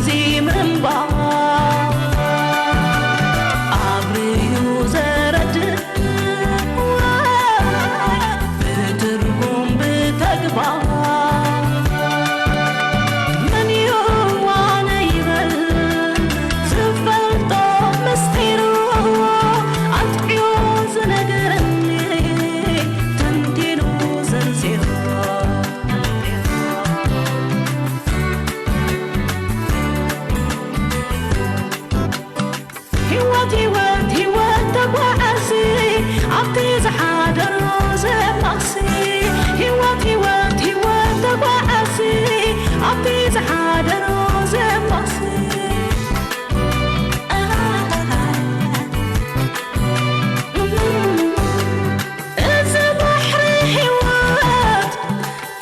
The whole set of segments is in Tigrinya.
እዚ ምንባር ኣብርዩ ዘረድእ ብትርጉም ብተግባር መን እዩ ኣነ ይበል ዝፈልጦ ምስጢሩ ኣጥዕዮ ዝነገረኒ ተንቲኑ ዘርዚሩ። ህይወት ህይወት ህይወት ተጓዓዚ ኣብቲ ዝሓደሮ ዘማሲ ህይወት ህይወት ህይወት ተጓዓዚ ኣብቲ ዝሓደሮ ዘማሲ እዚ ባሕሪ ህይወት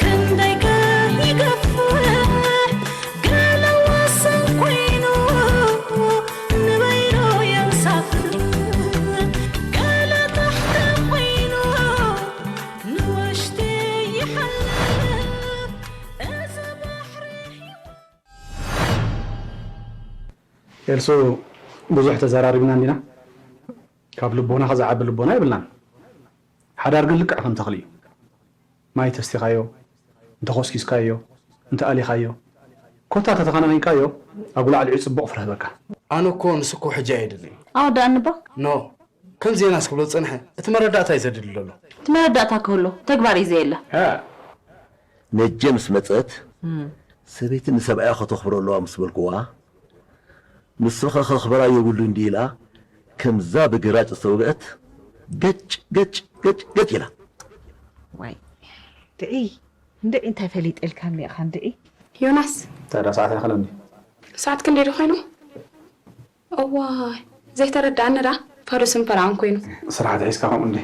ክንደይ ከ ይገፍሕ ገለ ወሰን ኮይኑ ንበይኑ የንሳፍፍ ገለ ታሕቲ ኮይኑ ንውሽጢ ይሓልፍ እዚ ባሕሪ ህይወት። ኤልሱ፣ ብዙሕ ተዘራሪብና እንዲና፣ ካብ ልቦናኻ ዝዓቢ ልቦና የብልናን። ሓዳር ግን ልክዕ ከም ተኽሊ እዩ። ማይ ተስቲኻዮ፣ እንተኾስኪስካዮ፣ እንተኣሊኻዮ፣ ኮታ ተተኸናኒንካዮ፣ ኣጉላዕሊዑ ጽቡቕ ፍረ ህበካ። ኣነ እኮ ንሱ እኮ ሕጂ ኣየድልን። ኣወዳእኒ እባ። ኖ፣ ከም ዜናስ ክብሎ ዝጸንሐ፣ እቲ መረዳእታ እዩ ዘድሊ ዘሎ። እቲ መረዳእታ ክህሉ፣ ተግባር እዩ ዘየለ። ሃ፣ ነጀ ምስ መጸት፣ እም። ሰበይቲ ንሰብኣያ ከተኽብሮ ኣለዋ ምስ በልክዋ፣ ንሱ ኸ ከኽብራ የብሉን ድዩ ኢላ፣ ከምዛ ብግራጭ ዝተወግአት፣ ገጭ፣ ገጭ፣ ገጭ፣ ገጭ ኢላ። ዋይ፣ ድዒ፣ እንድዒ እንታይ ፈሊጠልካኒ ኢኻ እንድዒ? ዮናስ። እንታይ ደኣ ሰዓት ኣይኸለን ድዩ? ሰዓት ክንደይ ዶ ኮይኑ? እዋይ፣ ዘይተረድኣኒ ደኣ ፋዱስን ፈርዖን ኮይኑ። ስራሕ ተሒዝካ ከምኡ እንዴ?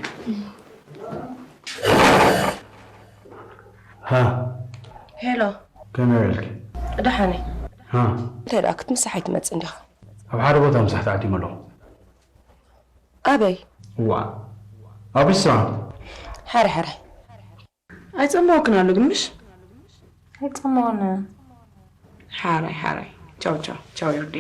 ሃ። ሄሎ። ከመይ ውዒልኪ? ደሓን እየ። ሃ። እንታይ ደኣ ክትምሳሕ ኣይትመጽእን ዲኻ? ኣብ ሓደ ቦታ ምሳሕ ተዓዲመ ኣለኹ። ኣበይ? እዋእ፣ ኣብ ሬስቶራንት። ሓረ ሓረ። ኣይጸመወክን ኣሎ ግን ምሽ? ኣይጸመወን። ሓራይ ሓራይ። ቻው ቻው ቻው ዮርዲ።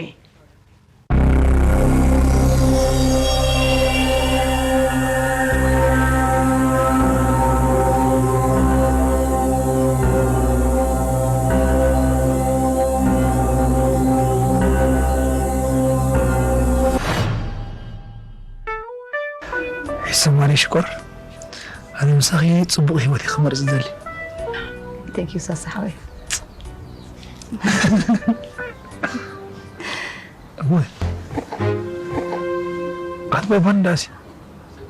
ይሰማኒ ሽኮር። ኣነ ምሳኺ ጽቡቕ ህይወት እየ ክመርጽ ዝደሊ። Thank you ሳሳ ሓወይ። እወ። ኣትባይ ባንዳሲ።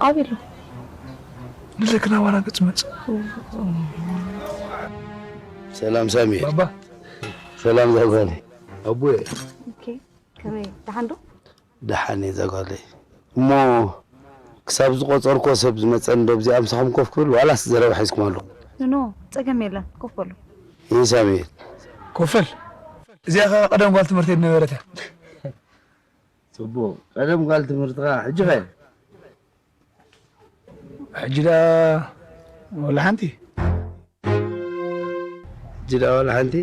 ኣቤሎ። ንዘክና ዋላ ገጽ መጽ። ሰላም ሳሚ። ባባ። ሰላም ዛጓኒ። ኣቡየ። ኦኬ። ከመይ ደሓን ዶ? ደሓን እየ እዛ ጓለይ። እሞ ክሳብ ዝቆጸርኮ ሰብ ዝመጸኒ ዶ ኣብዚኣ ምሳኹም ኮፍ ክብል ዋላስ ዘረባ ሒዝኩም ኣለኹም? ኖ፣ ጸገም የለን። ኮፍ በሉ። ይህ ሳሙኤል። ኮፍ በል። እዚኣ ኸኣ ቀደም ጓል ትምህርተይ ዝነበረት እያ። ጽቡቕ። ቀደም ጓል ትምህርትኻ ሕጂ ኸ? ሕጂ ደኣ ወላ ሓንቲ። ሕጂ ደኣ ወላ ሓንቲ።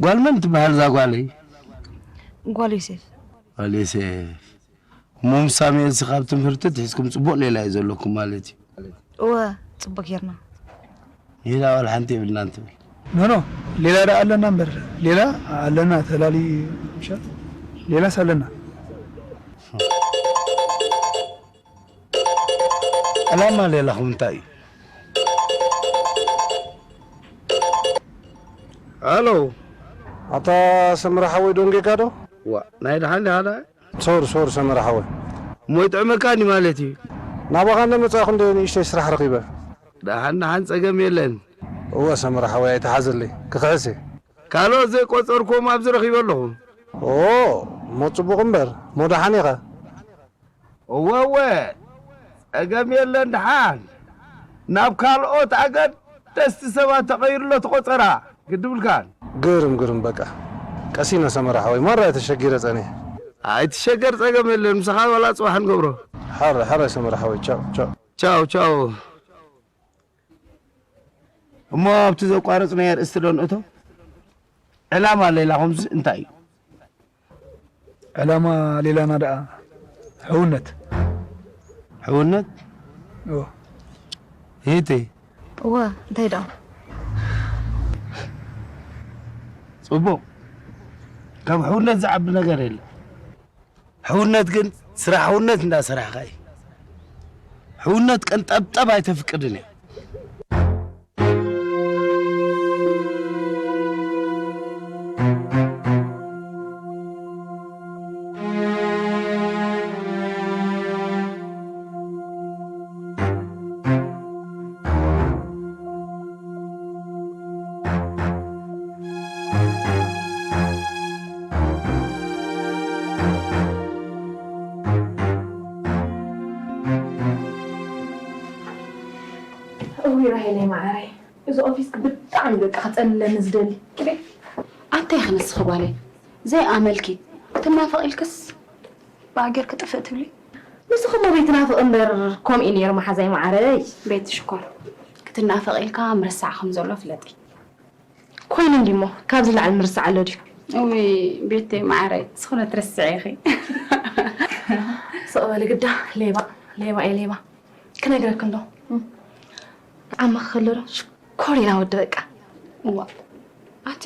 ጓል መን ትበሃል እዛ ጓለይ? ጓል ዮሴፍ። ጓል ዮሴፍ። እሞ ምስ ሳሙኤልሲ ካብ ትምህርቲ ትሒዝኩም ጽቡቕ ሌላ እዩ ዘለኩም ማለት እዩ። እወ፣ ጽቡቕ ጌርና። ሌላ ዋላ ሓንቲ የብልናን ትብል። ኖ፣ ኖ፣ ሌላ ደኣ ኣለና እምበር፣ ሌላ ኣለና፣ ተላሊ ምሻ፣ ሌላስ ኣለና። ዕላማ ሌላኹም እንታይ እዩ? ሃሎ። ኣታ ሰመረ ሓወይ ዶንጌጋ ዶ? ዋ፣ ናይ ደሓን ዲኻ ደኣ? ሶሪ፣ ሶሪ ሰመረ ሓወይ። እሞ ይጥዕመካኒ ማለት እዩ። ናባኻ እንደ መጻእኹ እንደ ንእሽተይ ስራሕ ረኺበ። ደሓን፣ ደሓን ጸገም የለን። እወ ሰመረ ሓወይ ኣይትሓዘለይ፣ ክኽሕስ እየ። ካልኦት ዘይቆጸርኩዎም ኣብዚ ረኺበ ኣለኹ። ኦ፣ እሞ ጽቡቕ እምበር፣ እሞ ደሓን ኢኻ? እወ፣ እወ፣ ጸገም የለን ደሓን። ናብ ካልኦት ኣገደስቲ ሰባት ተቐይሩ ኣሎ እቲ ቆጸራ። ግድብልካን። ግርም፣ ግርም፣ በቃ። ቀሲና ሰመረ ሓወይ፣ ማራ እየ ተሸጊረ ጸኒሐ። ኣይትሸገር፣ ጸገም የለን። ምሳኻ ዋላ ጽባሕ ንገብሮ። ሓራይ፣ ሓራይ ሰመረ ሓወይ፣ ቻው፣ ቻው። ቻው፣ ቻው። እሞ ኣብቲ ዘቋረጽናዮ ኣርእስቲ ዶ ንእቶ? ዕላማ ሌላኹምስ እንታይ እዩ? ዕላማ ሌላና ደኣ ሕውነት። ሕውነት? እዎ። ሂቲ። እወ፣ እንታይ ደኣ? ጽቡቕ። ካብ ሕውነት ዝዓቢ ነገር የለን። ሕውነት ግን ስራሕ ሕውነት እንዳሰራሕካ እዩ። ሕውነት ቀንጠብጠብ ኣይተፍቅድን እያ። እውይ ራሄለይ መዓረይ፣ እዚ ኦፊስ ብጣዕሚ በቃ ክጸልለኒ ዝደሊ። ኣንታይ ኢኺ ንስኺ ጓለይ ዘይኣመልኪ ክትናፈቕ ኢልክስ ብኣገር ክጥፍእ ትብሊ? ንስኺ እሞ ዘይትናፍቕ እምበር ከምኡ እዩ ነይሩ መሓዛይ መዓረይ። ቤቲ ሽኮር ክትናፈቕ ኢልካ ምርሳዕ ከም ዘሎ ፍለጢ። ኮይኑ እንዲሞ ካብዚ ላዕሊ ምርሳዕ ኣሎ ድዩ? እውይ ቤቲ መዓረይ ስኹነ ትርስዒ ኢኺ። ስቕ በሊ ግዳ ሌባ ሌባ እየ ሌባ። ክነግረክን ዶ? ዓመኽ ከሎ ዶ ሽኮሪና ወዲ በቃ። እዋ ኣቲ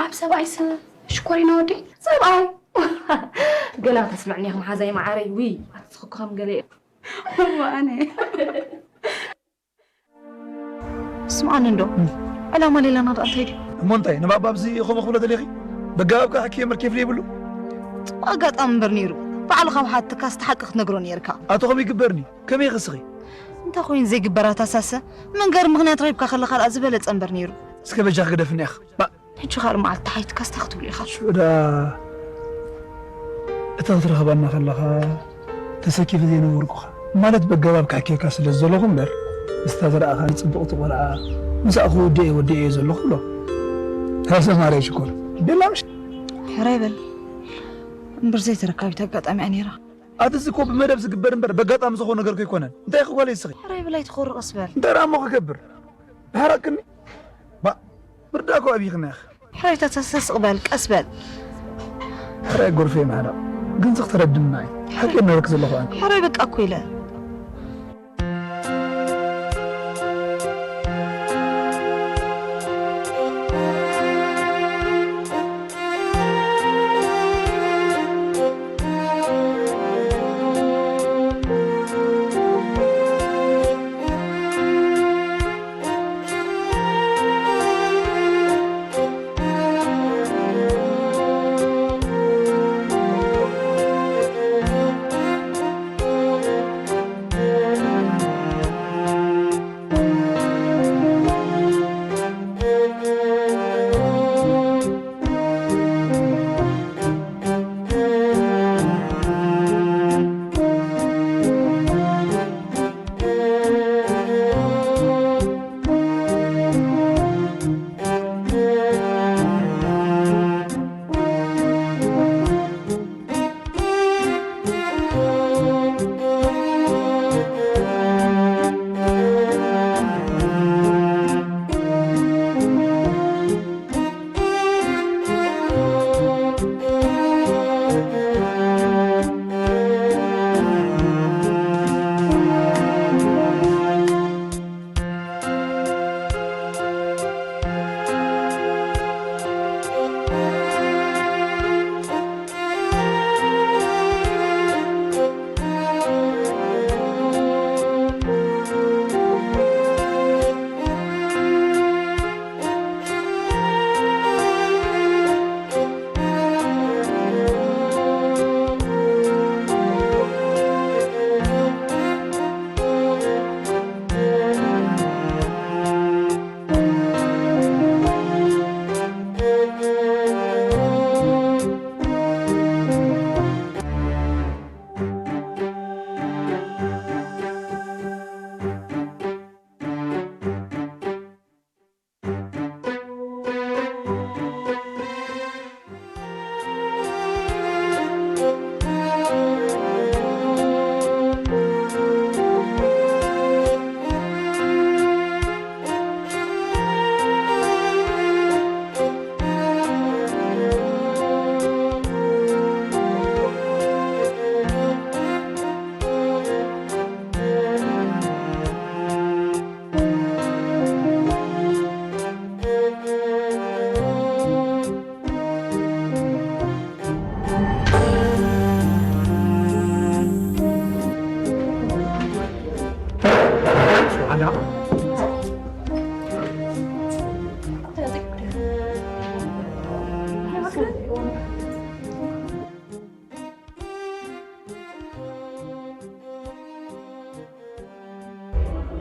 ዓብ ሰብኣይስ ሽኮሪና ወዲ? ሰብኣይ ገና ተስምዕኒ ኢኺ መሓዛይ መዓረይ። ውይ ኣቲ ስኽኩ ከም ገለ እየ። እዋ ኣነ ስምዓኒ እንዶ ዕላማ ሌላና ደኣ እንታይ ድዩ? እሞ እንታይ ንባባ ኣብዚ ከምኡ ክብሎ ደሊኺ? በጋብካ ሓኪ እምበር ኬፍ ዘይብሉ? ጽቡቕ ኣጋጣሚ እምበር ነይሩ። ባዕልኻ ብሓትካስ እቲ ሓቂ ክትነግሮ ነይርካ። ኣቶ ከምኡ ይግበርኒ? ከመይ ኢኺ እስኺ? እንታይ ኮይኑ ዘይግበር ኣታ ሳሰ? መንገሪ ምኽንያት ረኺብካ ከለኻ ደኣ ዝበለጸ እምበር ነይሩ። እስከ በጃኺ ግደፍኒ ኢኺ። ባ- ሕጂ ካልእ መዓልቲ ሓይትካስ እንታይ ክትብሉ ኢኻ? ሽዑ ደኣ እታ ክትረኽበና ከለኻ ተሰኪፈ ዘይነበርኩኻ ማለት በገባብ ካሕኬካ ስለ ዘለኹ እምበር፣ ምስታ ዝረኣኻኒ ጽብቕቲ ቆልዓ ምሳኣ ክወድእ እየ ወዲኤ እየ ዘለኹ ብሎ። ራሰ ማርያ ሽኮር። ቤላ ምሽ ሕራይ በል እምበር ዘይተረካቢት ኣጋጣሚ እያ ነይራ። ኣትስ እኮ ብመደብ ዝግበር እምበር በጋጣሚ ዝኾነ ነገር ከይኮነን። እንታይ ክጓለይ እስኺ? ሕራይ በል ኣይትኾርቕስ በል። እንታይ ደኣ እሞ ክገብር? ብሓራቅኒ? ባ ምርዳእኮ ኣብይኽና ኢኺ። ሕራይ ተተሰስቕ በል ቀስ በል። ሕራይ ጎርፌ ማሕዳቕ ግን ዝኽተረድና እዩ። ሓቂ ነረክ ዘለኹ ኣንተ። ሕራይ በቃ እኮ ኢለ።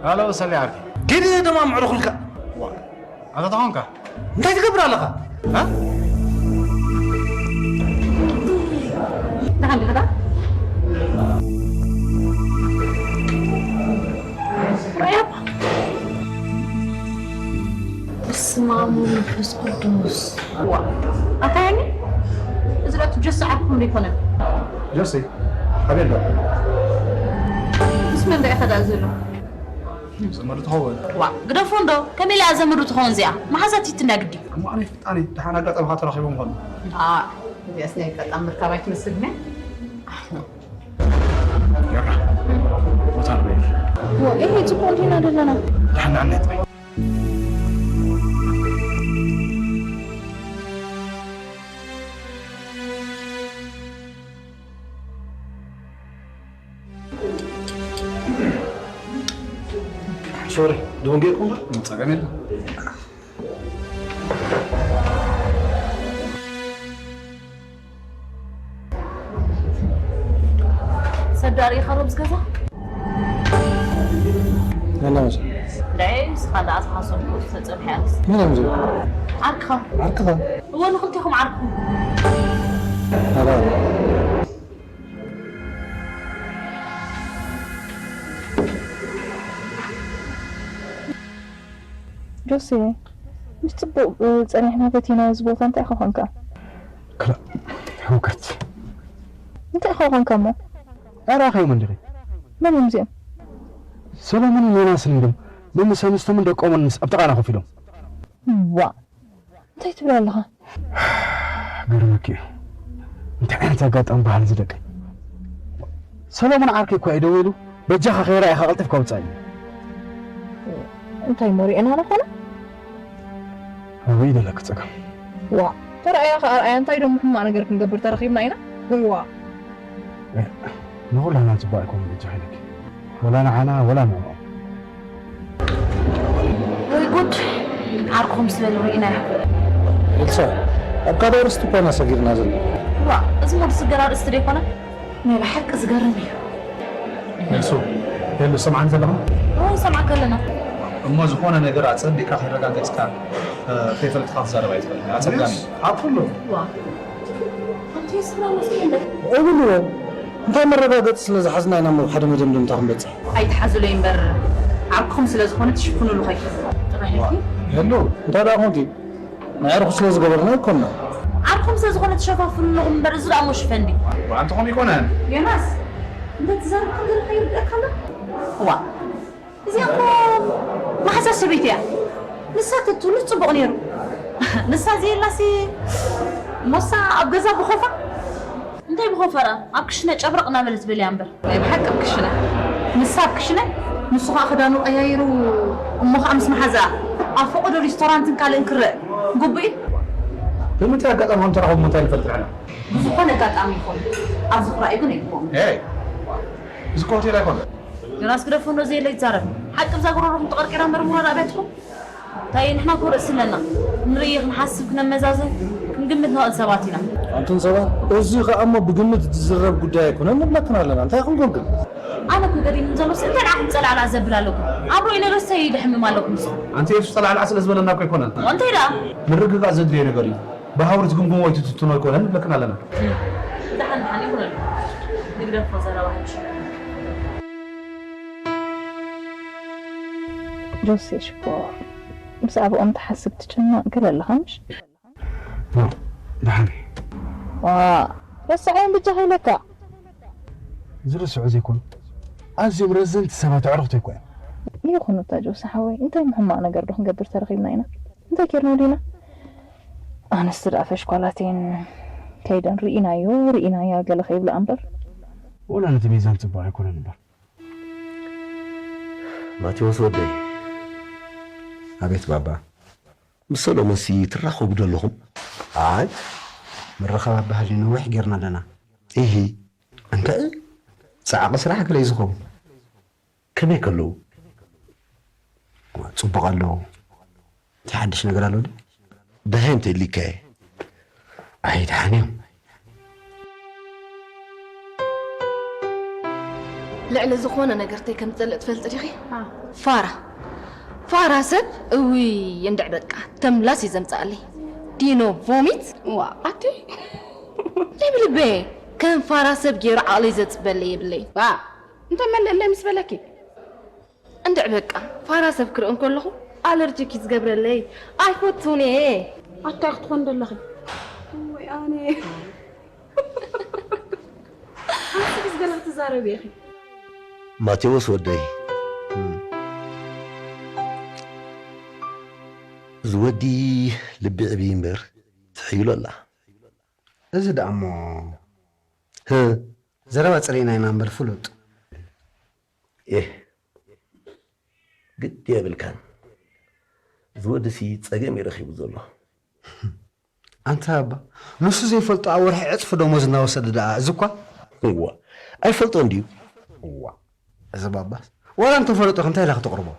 ሃሎ ሰሊ ዓርኪ። ኪድ ደማ ምዕሩኽልካ። ዋ፣ ኣታ ተኾንካ? እንታይ ትገብር ኣለኻ? እ? ደሓን ዲኻ? ራያ። በስመ አብ ወመንፈስ ቅዱስ። ዋ፣ ኣታ ያኒ፣ እዚ ዶ እቲ ጆሲ ዓርኩም ዶ ይኮነ? ጆሲ፣ ኣበይ ኣሎ? ምስ መን ዶ ኢኻ ደኣ ዘሎ? ዘመዱ ትኸውን። ዋ፣ ግደፎ እንዶ፣ ከመይ ኢላ ዘመዱ ትኸውን እዚኣ? መሓዛት ይትንዳ ግዲ። እሞ ኣነ ይፍልጣኒ፣ ደሓን ኣጋጣሚ ኻ ተራኺቦም ኾኑ። ኣ፣ እዚኣስ ናይ ኣጋጣሚ ምርካብ ኣይትመስልን እያ። ጌራ፣ ቦታ ንበይር። ዋ፣ ኤሄ፣ ጽቡቕ እንዲና ዘለና። ደሓን ደሓን ነጥበይ። ሶሪ፣ ደንጊዕኩም ዶ? ጸገም የለን። ሰብ ዳር ኢኻ ሮብዝ ገዛ? ነናውስ? ደይ፣ ስኻ ደኣ ዝሓሰብኩ ተጸብሐ ያለስ። መን እዮም እዚኦም? ዓርክኻ። ዓርክኻ? እወ፣ ንኽልቴኹም ዓርክኹም። ኣላ። ጆሴ፣ ምስ ጽቡቕ፣ እ፣ ጸኒሕና ፈቲና እዚ ቦታ እንታይ ኢኻ ኾንካ? ክላ-፣ ህውከት። እንታይ ኢኻ ኾንካ እሞ? ኣራኺቦም እንዲኺ? መን እዮም እዚኦም? ሰሎሞንን ዮናስን እዮም። መምስ ኣንስቶምን ደቆምን ምስ ኣብ ጥቓና ኮፍ ኢሎም። ዋእ! እንታይ ትብል ኣለኻ? ገርመኪ እዩ። እንታይ ዓይነት ኣጋጣሚ በሃል እዚ ደቀይ? ሰሎሞን ዓርከይ እኳ እዩ ደዊሉ፣ በጃኻ ከይረኣየኻ ቀልጢፍካ ውጻእ ኢሉ። እንታይ እሞ ርኤና ንኾነ? ኣበይ ደለኪ ጸገም? ዋእ! ተረኣያ ኸኣ ኣርኣያ፣ እንታይ ደሞ ሕማቕ ነገር ክንገብር ተረኺብና ኢና? ዋእ! ንኹላና ጽቡቕ ኣይኮነን በጃኺ ኢለኪ። ወላ ንዓና ወላ ንዕኦም። ወይ ጉድ! ዓርክኹም ስለ ንርኢ ኢና። ኤልሳ፣ ኣብ ካልእ ኣርእስቲ እኳ ኢና ሰጊርና ዘለና። ዋእ! እዚ እሞ ዝስገር ኣርእስቲ ዶ ኣይኮነን? ናይ ብሓቂ ዝገርም እዩ። ኤልሱ፣ ኤሉ፣ ሰምዓኒ ዘለኻ? እዎ፣ ንሰምዓካ ኣለና። እሞ ዝኾነ ነገር ኣጸቢቕካ ከይረጋገጽካ፣ እ፣ ከይፈለጥካ ክትዛረብ ኣይትኽእልን። ኣጸጋሚ እዩ። ኣብ ኩሉ። ዋእ! ኣብቲ ስፍራ መስኪን እንደ እብልዎ፣ እንታይ መረጋገጺ ስለ ዝሓዝና ኢና ናብ ሓደ መደምደምታ ክንበጽሕ? ኣይትሓዙለይ እምበር፣ ዓርክኹም ስለ ዝኾነ ትሽፍኑሉ ከይትህልዉ ጥራሕ ኢልኪ? የሉ፣ እንታይ ደኣ ኮንኪ? ንዕርኹ ስለ ዝገበርና ኣይኮንና። ዓርኩም ስለ ዝኾነ ትሸፋፍኑ ኣለኹም እምበር፣ እዚ ደኣ እሞ ሽፈን ድዩ? ኣንተ ኸም ይኮነን። ዮናስ፣ እንተ ትዛረብ ነገር ከይርድኣካ ኣሎ? እዋ፣ እዚኣ እኮ መሓዛ ሰበይቲ እያ። ንሳ ተትህሉ ጽቡቕ ነይሩ። ንሳ ዘየላሲ፣ እሞሳ ኣብ ገዛ ብኾፋ? እንታይ ብኾፈራ? ኣብ ክሽነ ጨብረቕ እናበለት በልያ እምበር። ናይ ብሓቂ ኣብ ክሽነ። ንሳ ኣብ ክሽነ፣ ንሱ ኸኣ ክዳኑ ቀያይሩ፣ እሞ ኸኣ ምስ መሓዛ ኣብ ፈቐዶ ሪስቶራንትን ካልእን ክረአ ግቡእ እዩ። ብምንታይ ኣጋጣሚ ከም ተራኸቡ እንታይ ንፈልጥ ንሕና? ብዝኾነ ኣጋጣሚ ይኹን፣ ኣብዚ ክረኣዩ ግን ኣይግብኦም። ኤይ! እዚ እኮ ሆቴል ኣይኮነን። ዮናስ ግደፎ፣ እንዶ ዘየለ ይዛረብ። ሓቂ ብዛ ጎረሮኹም ተቐርቂራ እምበር፣ ሙራድ ኣብያትኩም። እንታይ ንሕና እኮ ርእሲ ኣለና። ክንርኢ፣ ክንሓስብ፣ ክነመዛዝን፣ ክንግምት ንኽእል ሰባት ኢና። ኣንቱን ሰባት፣ እዚ ኸኣ እሞ ብግምት ዝዝረብ ጉዳይ ኣይኮነን ንብለክን ኣለና። እንታይ ኢኹም ኮንክን? ኣነ እኮ ገሪሙኒ ዘሎስ እንታይ ንዓኹም ጸላዕላዕ ዘብል ኣለኩም? ኣብ ርእዩ ነገርስ እንታይ ደሕምም ኣለኩም ንስኹም? ኣንቲ የሱስ ጸላዕላዕ ስለ ዝበለና እኮ ኣይኮነን። እንታይ ደኣ? ምርግጋጽ ዘድልዮ ነገር እዩ። ብሃውሪ ትግምግሞ ወይ ትትንትኖ ኣይኮነን ንብለክን ኣለና። ደሓን ደሓን ይኹነልኩም። ንግደፎ ዘረባ ሕጂ። ጆሴ ሽኮር፣ ብዛዕባኦም ትሓስብ ትጭነቕ ገለ ኣለኻ ምሽ? ኖ፣ ደሓን እየ። ዋ፣ ረሳዕዮም ብጃኻ ኢለካ። ዝርስዑ ዘይኮኑ፣ ኣዝዮም ረዘንቲ ሰባት ኣዕሩኽተይ እኮ እዮም። ይኹን እታ ጆሲ ሓወይ፣ እንታይ ሕማቕ ነገር ዶ ክንገብር ተረኺብና ኢና? እንታይ ጌርና ዲና? ኣነስ ደኣ ፈሽኳላተን ከይደን ርኢናዮ፣ ርኢናያ ገለ ከይብላ እምበር። ወላ ነቲ ሚዛን ጽቡቕ ኣይኮነን እምበር። ማቴዎስ ወደይ። ኣቤት ባባ። ምስ ሰሎሞንሲ ትራኸቡ ዶ ኣለኹም? ኣይ፣ ምርኻብ ኣባህሊ ነዊሕ ጌርና ኣለና። ኢሂ፣ እንተ ጻዕቒ ስራሕ ገለ እዩ ዝኸውን። ከመይ ከለዉ? ጽቡቕ ኣለዉ። እንታይ ሓድሽ ነገር ኣሎ ድዩ? ደሃይ እንተ ኢሊካየ፣ ኣይድሓን እዮም። ልዕሊ ዝኾነ ነገር እንታይ ከም ዝጸልእ ትፈልጢ ዲኺ? ፋራ ፋራ ሰብ እውይ እንድዕ በቃ ተምላስ እዩ ዘምጻኣለይ ዲኖ ቮሚት ዋ ኣቲ ልብልበ ከም ፋራ ሰብ ገይሩ ዓቕለይ ዘጽበለይ የብለይ ዋ እንተ መልእለይ ምስ በለኪ እንድዕ በቃ ፋራ ሰብ ክርኢ እንከለኹ ኣለርጂክ እዩ ዝገብረለይ ኣይፈቱን እየ ኣታ ክትኾን ደለኺ ወይ ኣነ ኣንስስ ገለ ክትዛረብ ኢኺ ማቴዎስ ወደይ እዚ ወዲ ልቢ ዕብይ እምበር ትሕይሎ ኣላ እዚ ደኣ እሞ ህ ዘረባ ፅሬና ኢና እምበር ፍሉጥ ኤህ ግድ የብልካን እዚ ወዲ ሲ ፀገም እዩ ረኺቡ ዘሎ ኣንታ ኣባ ንሱ ዘይፈልጦ ኣብ ወርሒ ዕፅፊ ደሞዝ እናወሰደ ደኣ እዚ እኳ እዋ ኣይፈልጦን ድዩ እዋ እዚ ባባስ ዋላ እንተፈለጦ እንታይ ኢላ ክተቕርቦ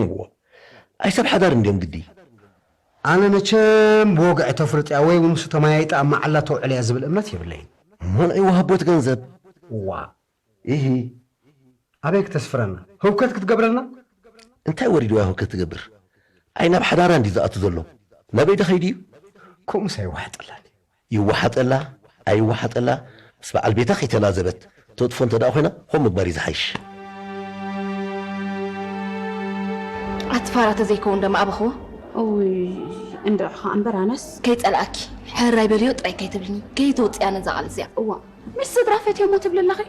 እዋ ኣይ ሰብ ሓዳር እንድዮም ግዲ ኣነ መቸም ብወግዒ ተፍልጥያ ወይ እውን ምስ ተመያይጣ ኣብ መዓላ ተውዕልያ ዝብል እምነት የብለይን እሞ ንዒ ወሃቦት ገንዘብ እዋ ኢሂ ኣበይ ክተስፍረና ህውከት ክትገብረልና እንታይ ወሪድዋ ህውከት ትገብር ኣይ ናብ ሓዳራ እንዲ ዝኣቱ ዘሎ ናበይ ደኸይድ እዩ ከምኡስ ኣይወሓጠላን እዩ ይወሓጠላ ኣይወሓጠላ ምስ በዓል ቤታ ከይተላዘበት ተጥፎ እንተ ደኣ ኮይና ከም ምግባር እዩ ዝሓይሽ ኣቲ ፋራ ተዘይከውን ደማ ኣበኽዎ እውይ እንድዕ ኸዓ እምበር ኣነስ ከይጸልኣኪ ሕራይ በልዮ ጥራይ ከይትብልኒ ከይተውፅያ ነዛ ቃል እዚኣ እዋ ምስ ስድራ ፈትየሞ ትብሊ ኣለኺ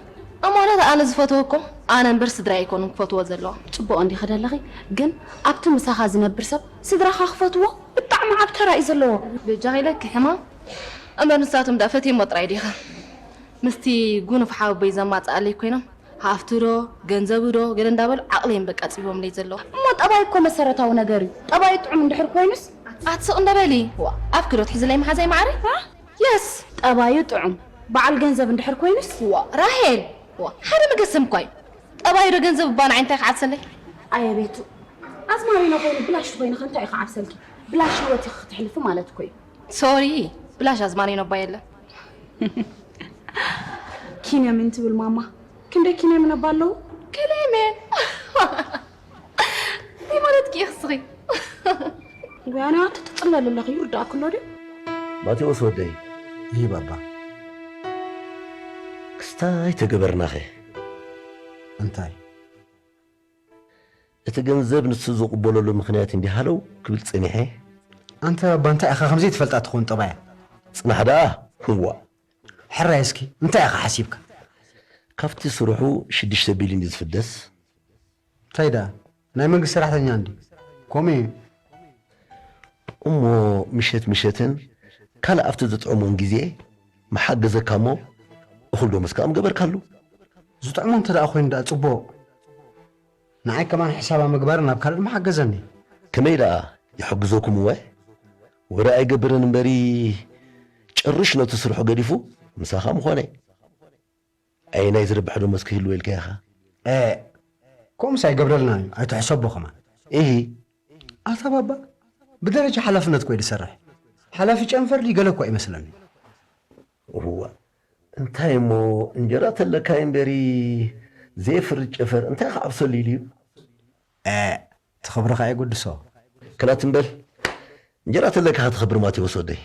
እሞ ነታ ኣነ ዝፈትወኩም ኣነ እምበር ስድራ ኣይኮኑን ክፈትዎ ዘለዎም ፅቡቕ እንዲኺ ደለኺ ግን ኣብቲ ምሳኻ ዝነብር ሰብ ስድራኻ ክፈትዎ ብጣዕሚ ዓብ ተራ እዩ ዘለዎ በጃኺ ኢለኪ ሕማም እምበር ንሳቶም ደኣ ፈትየሞ ጥራይ ዲኻ ምስቲ ጉኑፍ ሓወቦይ ዘማፅኣለይ ኮይኖም ሃፍቱ ዶ ገንዘቡ ዶ ገለ እንዳበሉ ዓቕለይን በቃ ፅቢቦምለይ ዘለዉ እሞ ጠባይ እኮ መሰረታዊ ነገር እዩ ጠባዩ ጥዑም እንድሕር ኮይኑስ ኣትስቕ እንደበሊ ኣብኪ ዶ ትሕዝለይ መሓዛይ ማዕረ የስ ጠባዩ ጥዑም በዓል ገንዘብ እንድሕር ኮይኑስ ዋ ራሄል ዋ ሓደ መገሰም እኳ እዩ ጠባዩ ዶ ገንዘብ እባ ንዓይ እንታይ ክዓብሰለይ ኣየ ቤቱ ኣዝማሪኖ ኮይኑ ብላሽ ትኾይኒ ከ እንታይ እዩ ክዓብሰልኪ ብላሽ ህይወት ኢኺ ክትሕልፊ ማለት እኮ እዩ ሶሪ ብላሽ ኣዝማሪኖ እባ የለን ኪነምን ትብል ማማ ክንደይ ኪነምን እባ ኣለዉ ክሌሜን እንታይ ማለት ክኢኽ ስኺ ወያነ ኣቲ ትፅለል ኣለኺ ይርዳእክሎ ድዩ ማቴዎስ ወደይ ይህ ባባ ክስታይ ተገበርናኸ እንታይ እቲ ገንዘብ ንሱ ዝቕበለሉ ምኽንያት እንዲሃለው ክብል ጸኒሐ ኣንተ ባባ እንታይ ኢኻ ከምዘይ ትፈልጣ ትኸውን ጠባያ ጽናሕ ደኣ ህዋ ሕራይ እስኪ እንታይ ኢኻ ሓሲብካ ካብቲ ስርሑ ሽዱሽተ ቢልዮን እዩ ዝፍደስ እንታይ ደኣ ናይ መንግስቲ ሰራሕተኛ እንዲ ኮሚ እሞ ምሸት ምሸትን ካልእ ኣብቲ ዝጥዕሞን ግዜ መሓገዘካ እሞ እኹል ዶ መስከኣም ገበርካሉ ዝጥዕሞ እንተ ደኣ ኮይኑ ደኣ ጽቡቕ ንዓይ ከማን ሕሳባ ምግባር ናብ ካልእ ድማ ሓገዘኒ ከመይ ደኣ ይሕግዘኩም እወ ወረ ኣይገብርን እምበሪ ጭርሽ ነቲ ስርሑ ገዲፉ ምሳኻ ምኾነ ኣየናይ ዝርብሕ ደሞዝ ክህልዎ ኢልካ ኢኻ ከምኡስ ኣይገብረልናን እዩ ኣይትሕሰቦ ከማን ኢሂ ኣታ ባባ ብደረጃ ሓላፍነት ኮይ ዝሰርሕ ሓላፊ ጨንፈር ድዩ ገለ እኮ ኣይመስለኒ እዋ እንታይ እሞ እንጀራ ተለካ እምበሪ ዘየፍርድ ጨፈር እንታይ ክዓብሰሉ ኢሉ እዩ ትኽብርኻ የጉድሶ ክላት እምበል እንጀራ ተለካ ክትኸብር ማቴዎስ ወደይ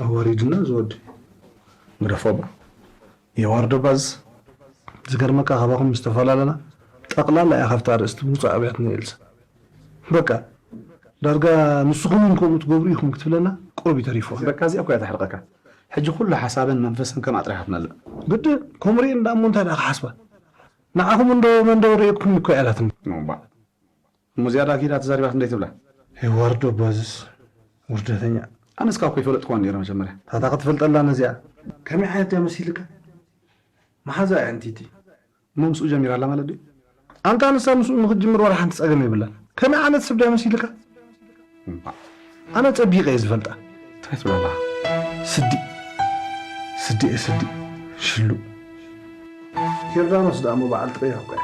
ኣዋሪዱና ዝወዲ ግደፎ እባ የዋርዶ ባዝ ዝገርመካ ካባኹም ምስ ተፈላለና ጠቕላላ እያ ካብቲ ኣርእስቲ ብውፁዕ ኣብያትና ኤልሳ በቃ ዳርጋ ንስኹም እውን ከምኡ ትገብሩ ኢኹም ክትብለና ቁሩብ ይተሪፎ በቃ እዚኣ እኮ እያ ተሕርቐካ ሕጂ ኩሉ ሓሳበን መንፈሰን ከም ኣጥሪሓትናለን ግዲ ከምኡ ርእየን ደኣ እሞ እንታይ ደኣ ክሓስባ ንዓኹም እንዶ መንደው ርእየትኩም እኮ እያ ኢላትኒ እሞ ዝያዳ ኪዳ ተዛሪባት እንደ ትብላ። የዋርዶ ባዝስ ውርደተኛ። ኣነስ ካብ ከይፈለጥኩዋ ነይረ መጀመርያ። ታታ ክትፈልጠላ ነዚኣ። ከመይ ዓይነት እያ መሲልካ? መሓዛ እያ እንቲቲ። እሞ ምስኡ ጀሚራ ኣላ ማለት ድዩ? ኣንታ ንሳ ምስኡ ንኽትጅምር ዋላ ሓንቲ ጸገም የብላን። ከመይ ዓይነት ሰብ ድያ መሲልካ? እምባእ። ኣነ ጸቢቐ እየ ዝፈልጣ። እንታይ ትብል ኣለኻ? ስዲ። ስዲ እየ ስዲ። ሽሉ። ዮርዳኖስ ደኣ እሞ በዓልቲ ቀይሕ እኮ እያ።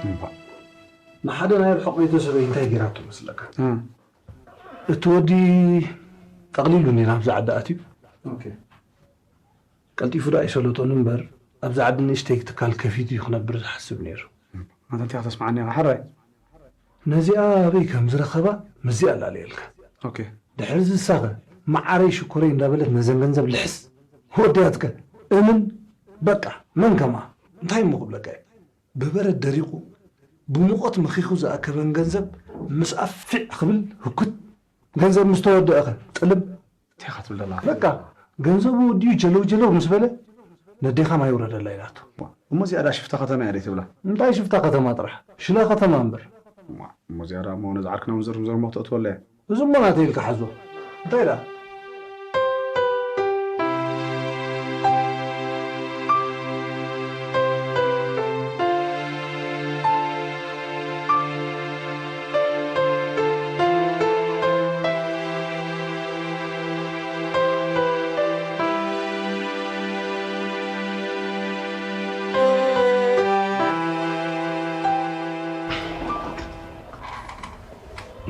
እምባእ። ንሓደ ናይ ርሑቕ ቤተሰበይ እንታይ ገይራቶ መስለካ? እም። እቲ ወዲ ጠቕሊሉ እኒ ናብዚ ዓዲ ኣትዩ። ኦኬ። ቀልጢፉ ደኣ ኣይሰለጦን እምበር፣ ኣብዚ ዓዲ ንእሽተይ ትካል ከፊቱ እዩ ክነብር ዝሓስብ ነይሩ። ኣንታ እንታይ ከተስምዓኒ ኢኻ? ሕራይ። ነዚኣ ኣበይ ከም ዝረኸባ ምስዚኣ ኣላልየልካ። ኦኬ። ድሕሪ ዝሳኸ፣ መዓረይ ሽኮረይ እንዳበለት ነዘን ገንዘብ ልሕስ። ወድያትከ፣ እምን፣ በቃ፣ መን ከማ? እንታይ እሞ ክብለካ እየ? ብበረድ ደሪቑ፣ ብሙቐት መኺኹ ዝኣከበን ገንዘብ ምስ ኣፊዕ ክብል ህኩት፣ ገንዘብ ምስ ተወደእኸ ጥልም። እንታይ ኢኻ ትብል ዘለኻ? በቃ፣ ገንዘቡ ወዲኡ ጀለው ጀለው ምስ በለ፣ ነዴኻ ማይ ውረደላ ኢላቶ። እሞ እዚኣ ዳ ሽፍታ ከተማ እያ ደይ ትብላ? እንታይ ሽፍታ ከተማ ጥራሕ፣ ሽላ ከተማ እምበር። እሞ እዚኣ ዳ እሞ ነዚ ዓርክና እውን ዘርም ዘርሞ ክተእትወላ እያ። እዚ እሞ ናተይ ኢልካ ሓዞ። እንታይ ደኣ?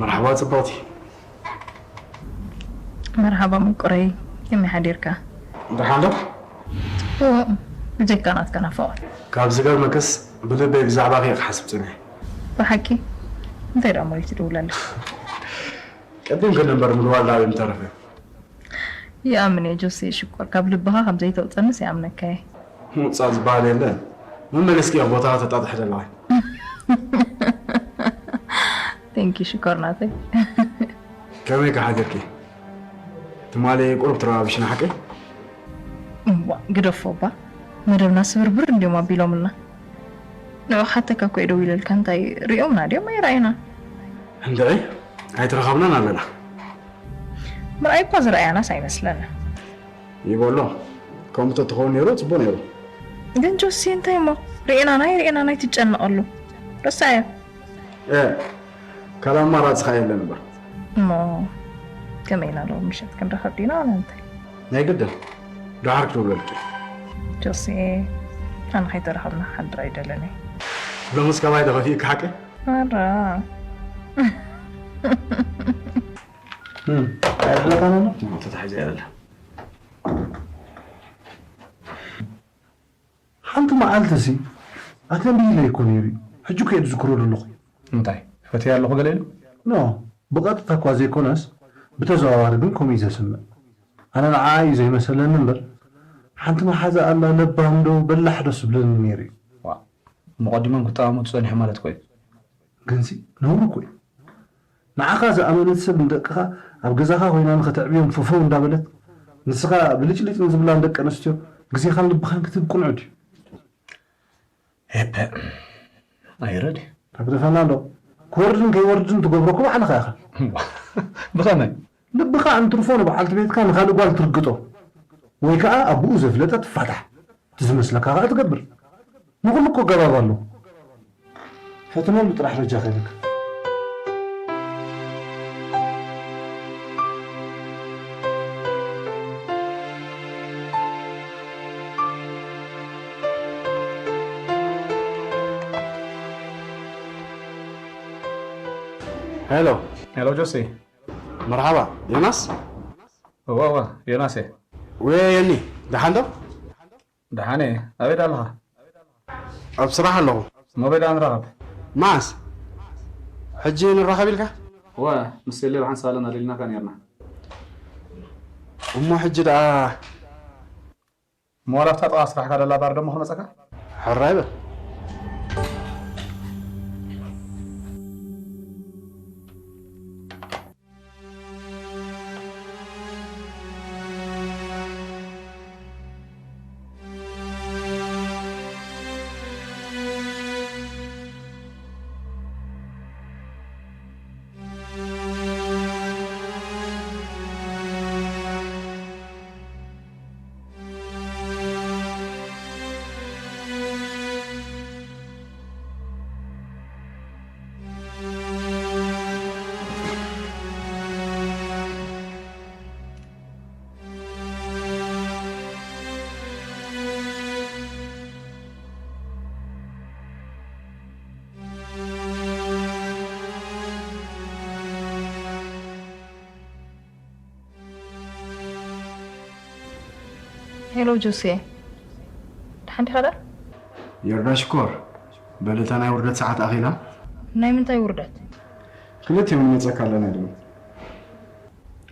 መርሓባ ጽብቕቲ። መርሓባ ምቁረይ፣ ከመይ ሓዲርካ? ደሓን ዶ? እወ፣ ብጀካ ናትካ ናፍቖት። ካብ ዝገርመክስ ብልበይ ብዛዕባኺ እየ ክሓስብ ጸኒሐ። ብሓቂ? እንታይ ደኣ እሞ እዩ ትድውለለይ? ቀዲምክኒ እምበር ምድዋል ደኣ ኣበይ ምተረፈ። ይኣምን እየ ጆሴ ሽኮር፣ ካብ ልብኻ ከም ዘይተውፀንስ ይኣምነካ እየ። ምውፃእ ዝበሃል የለን። መመሊስኪ ኢኺ ቦታኻ ተጣጥሒ ዘለኺ። Thank you ሽኮር ናተይ። ከመይ ከ ሓዲርኪ? ትማሊ ቁሩብ ተረባቢሽና ሓቀይ? እዋ፣ ግደፎ እባ። መደብና ስብርብር እንድዮም ኣቢሎምልና። ንዑ ክሓተካ እኮ እየ ደዊለልካ፣ እንታይ ሪኦምና ድዮም ኣይረኣዩናን? እንድዒ፣ ኣይተረኸብናን ኣለና። ምርኣይ እኳ ዝረኣያናስ ኣይመስለንን። ይበሎ፣ ከምኡ ተትኸውን ነይሩ ጽቡቕ ነይሩ። ግን ጆሲ፣ እንታይ እሞ? ርኤናን ኣይርኤናን ኣይትጨነቐሉ። ረሳዮ። እ፣ ካልእ ኣማራጺ ኸኣ የለን እምበር። እሞ ከመይ ኢልና ሎሚ ምሸት ክንራኸብ ዲና ዋላ እንታይ? ናይ ግድን። ደሓር ክደውለልኪ። ጆሲ፣ ኣነ ከይተራኸብና ክሓድር ኣይደልን እየ። ሎምስ ካባይ ዶ ከፊእኪ ሓቂ? ኣራ። እም፣ ኣይሕለፋ ነሎ? እሞ ተታሒዘ እየ ዘላ። ሓንቲ መዓልቲ ሲ ኣተንብይለ እኮ ነይሩ እዩ። ሕጂ እኮ እየ ዝዝክሮ ዘለኹ። እንታይ? ፈትያ ኣለኹ ገለ ኢሉ? ኖ፣ ብቐጥታ እኳ ዘይኮነስ፣ ብተዘዋዋሪ ግን ከምኡ እዩ ዘስምዕ። ኣነ ንዓ እዩ ዘይመሰለኒ እምበር፣ ሓንቲ መሓዛ ኣላ ለባም ዶ በላሕ ዶ ስብለኒ ነይሩ እዩ። ዋ፣ እሞ ቀዲሞም ክጠማመቱ ጸኒሖም ማለት እኮ እዩ። ግንሲ ነውሪ እኮ እዩ። ንዓኻ ዝኣመነት ሰብ ንደቅኻ ኣብ ገዛኻ ኮይና ንኸተዕብዮም ፈፈው እንዳበለት፣ ንስኻ ብልጭልጭ ንዝብላ ንደቂ ኣንስትዮ ግዜኻን ልብኻን ክትህብ ቅኑዕ ድዩ? ኤፐ፣ ኣይረድ። ተግደፈና ኣሎ። ክወርድን ከይወርድን ትገብሮ እኮ ባዕልኻ ኢኻ። ብኸመይ? ልብኻ እንትርፎ ንበዓልቲ ቤትካ ንኻልእ ጓል ትርግጦ። ወይ ከኣ ኣቦኡ ዘፍለጠ ትፋታሕ። እቲ ዝመስለካ ከኣ ትገብር። ንኹሉ እኮ ገባብ ኣሎ። ፈትነሉ ጥራሕ በጃኻ ኢለካ። ሄሎ። ሄሎ ጆሲ። መርሓባ፣ ዮናስ? እወ፣ እወ፣ ዮናስ እየ። ወይ የኒ፣ ደሓን ዶ? ደሓን እየ። ኣበይ ኣለኻ? ኣብ ስራሕ ኣለኹ። እሞ ኣበይ ደኣ ንራኸብ? መዓስ? ሕጂ ንራኸብ ኢልካ? እወ፣ ምስ ቴሌ ብሓንሳብ ኣለና ኢልናካ ነይርና። እሞ ሕጂ ደኣ እሞ ዋላ ኣብታ ጥቓ ስራሕካ ደላ ባር ደሞ ክመጸካ? ሕራይ በል። ሄሎ ጆሴ፣ ደሓን ዲኻ ደኣ? የርዳ ሽኮር፣ በል እታ ናይ ውርደት ሰዓት ኣኺላ። ናይ ምንታይ ውርደት? ክልቲኦም ንመጸካ ኣለና ድማ።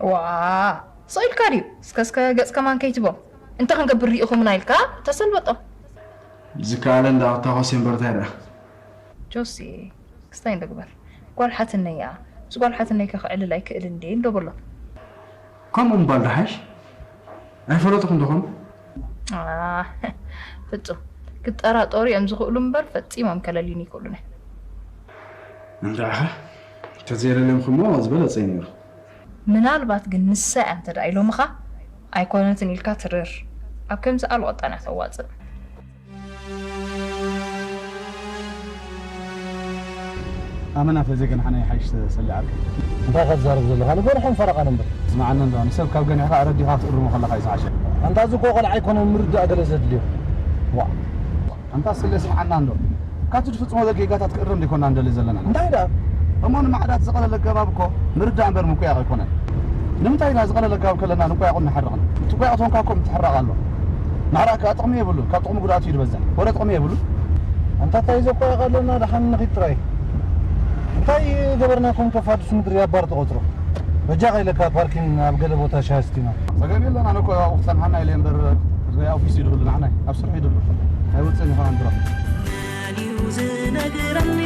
ዋ፣ ስቕ ኢልካ ድዩ? እስከ እስከ ገጽ ከማን ከይትቦ። እንተ ክንገብር ርኢኹምና ኢልካ ተሰልበጦም። ዝከኣለ እንዳወታኾ ሴምበርታይ ደኣ። ጆሲ፣ ክስታይ እንዶ ግበር። ጓል ሓትነይ እያ። ምስ ጓል ሓትነይ ከ ክዕልል ኣይክእልን ድየ እንዶ በሎ። ከምኡ ምባል ደሓሽ። ኣይፈለጥኹም ዶኹም? ኣህ፣ ፍጹም ክጠራጠሩ እዮም ዝኽእሉ እምበር ፈጺሞም ከለልዩኒ ይክእሉን እዮም። እንድዒኸ፣ ተዘየለልዮምኹሞ ዝበለጸ እዩ ነይሩ። ምናልባት ግን ንሳ እያ እንተ ደኣ ኢሎምኻ ኣይኮነትን ኢልካ ትርር። ኣብ ከምዚ ኣልወጣን እያ ተዋጽእ። ኣመና ተዘይገንሓና ይሓይሽ ተሰሊዓልካ። እንታይ ኢኻ ትዛረብ ዘለኻ? ንጎንሖም ፈረቓ ነንብር። ስምዓኒ እንዶ፣ ንሰብ ካብ ገኒሕካ ኣረዲኻ ክትእርሞ ከለኻ እዩ ዝሓሸ። ኣንታ እዚ እኮ ቆልዓ ኣይኮነን ምርዳእ ገለ ዘድልዮ። ዋ። ኣንታ ስለ ስምዓና እንዶ። ካብቲ ትፍጽሞ ዘለ ጌጋታት ክእረም ዲኮና እንደሊ ዘለና። እንታይ ደኣ? እሞ ንማዕዳት ዝቐለለ ኣገባብ እኮ ምርዳእ እምበር ምቁያቕ ኣይኮነን። ንምንታይ ኢና ዝቐለለ ኣገባብ ከለና ንቆያቑን ንሓርቕን? እቲ ቆያቕ ተኾንካ እኮ ምትሕራቕ ኣሎ። ምሕራቕ ከኣ ጥቕሚ የብሉን፣ ካብ ጥቕሚ ጉድኣቱ እዩ ዝበዝሕ። ወረ ጥቕሚ የብሉን። ኣንታ እንታይ ዘቆያቕ ኣለና ደሓን ንኺድ ጥራይ። እንታይ ገበርናኩም ከፋድስ ምድሪ ኣብ ባር ተቖጽሮ? በጃኻ ኢለካ ፓርኪን ኣብ ገለ ቦታ ሻሂ ስቲና። ጸገም የለን፣ ኣነ እኮ ኣብኡ ክጸንሓና ኢለ እምበር ናይ ኦፊስ እዩ ድህሉ ንዓናይ ኣብ ስራሕ እዩ ድህሉ። ኣይወጽእን እዩ ከማን ድሮ። መን እዩ ዝነግረኒ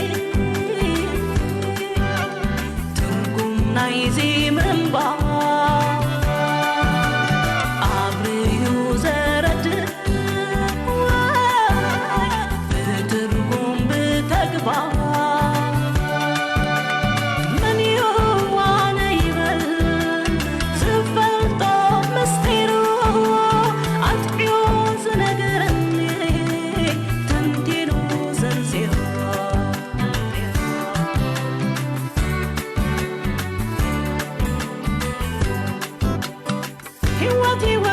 ትርጉም ናይዚ ምንባር? ኣብርዩ ዘረድእ ወይ ብትርጉም ብተግባር? መን እዩ ኣነ ይበል ዝፈልጦ ምስጢሩ? ኣጥዕዮ ዝነግረኒ ተንቲኑ ዘርዚሩ። ህይወት ህይወት